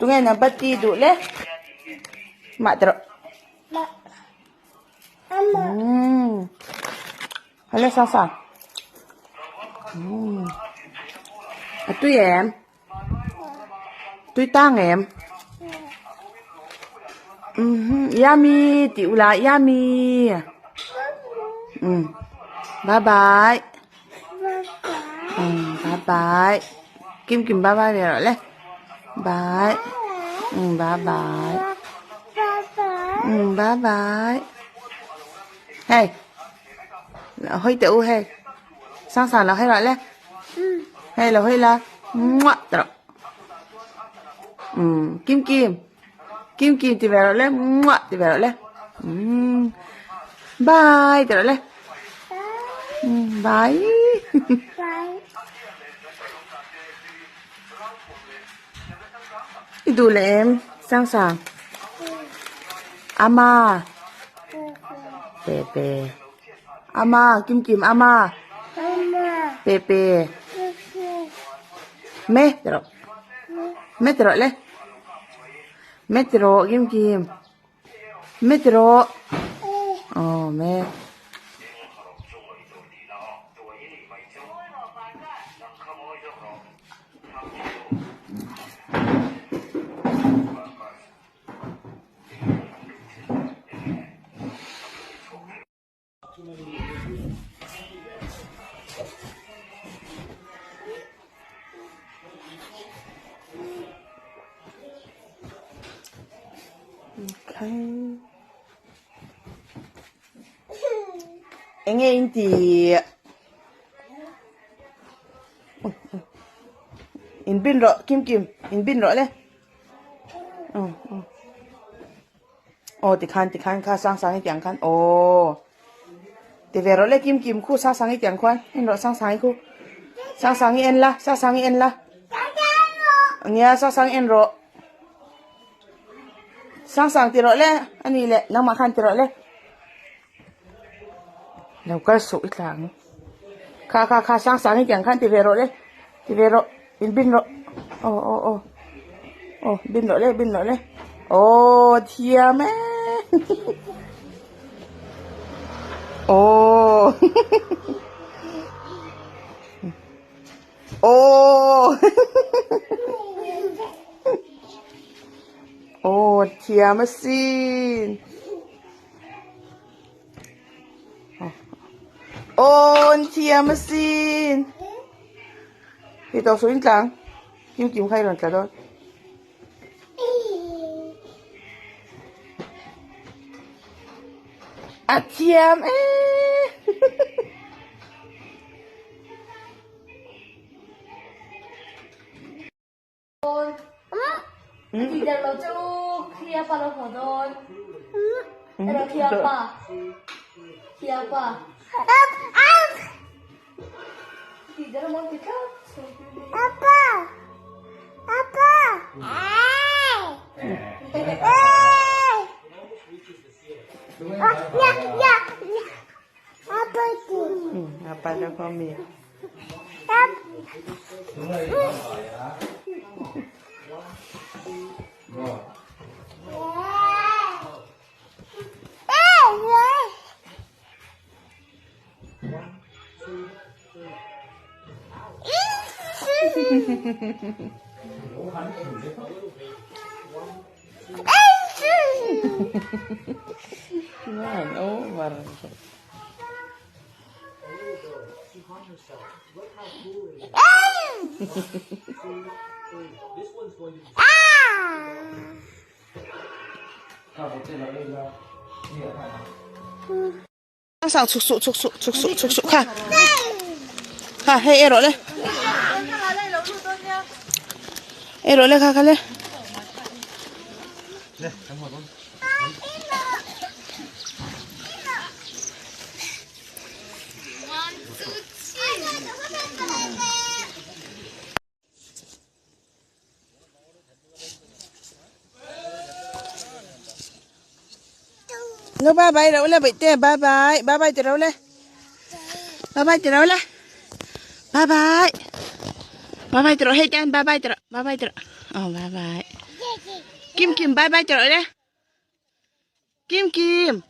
Tunge nabati duh le? Mah ti rawh. Umm. Hale sa sa. Umm. A tui em? Tui tang em? Umm yummy ti ula yummy. Umm. Bye bye. Umm bye bye. Kim kim bye bye ve rawh le. Bye. Umm bye bye. Umm bye bye. Hey. Hawi teh u hei. Sang sang lo hawi rawh le. Hei lo hawi la. Muah ti rawh. Umm Kim Kim. Kim Kim ti ve rawh le. Muah ti ve rawh le. Umm bye ti rawh le. Umm bye. I duh leh em? Sang sang. Ama. Pe pe. Ama Kim Kim ama. Pe pe. Me ti rawh. Me ti rawh le. Me ti rawh Kim Kim. Me ti rawh. Aw me. Enge in tih in bin rawh kim kim in bin rawh le Aw tikhan tikhan kha sang sang i tiang khan aw ti ve rawh le kim kim khu sang sang i tiang khuan en rawh sang sang i khu sang sang i en la sang sang i en la nia sang sang i en rawh sang sang ti rawh le ani leh nangmah khan ti rawh le lo kal suh i tla ang kha kha kha sang sang i tiang khan ti ve rawh le ti ve rawh in bin rawh aw aw aw aw bin rawh le bin rawh le aw thiam e aw aw aw thiam asin. Aw an thiam asin hei tawh saw in tlang kim kim kha i rawn tla dawn a thiam e Apa dah kau mi? Man, over. Sang chhuk suh chhuk suh chhuk suh chhuk suh kha kha hei ei rawh le ei rawh le kha kha le. Lo bye bye rawh le bawihte bye bye bye bye ti rawh le bye bye ti rawh le bye bye bye bye ti rawh hei te an bye bye ti rawh bye bye ti rawh aw bye bye. Kim Kim bye bye ti rawh le. Kim Kim.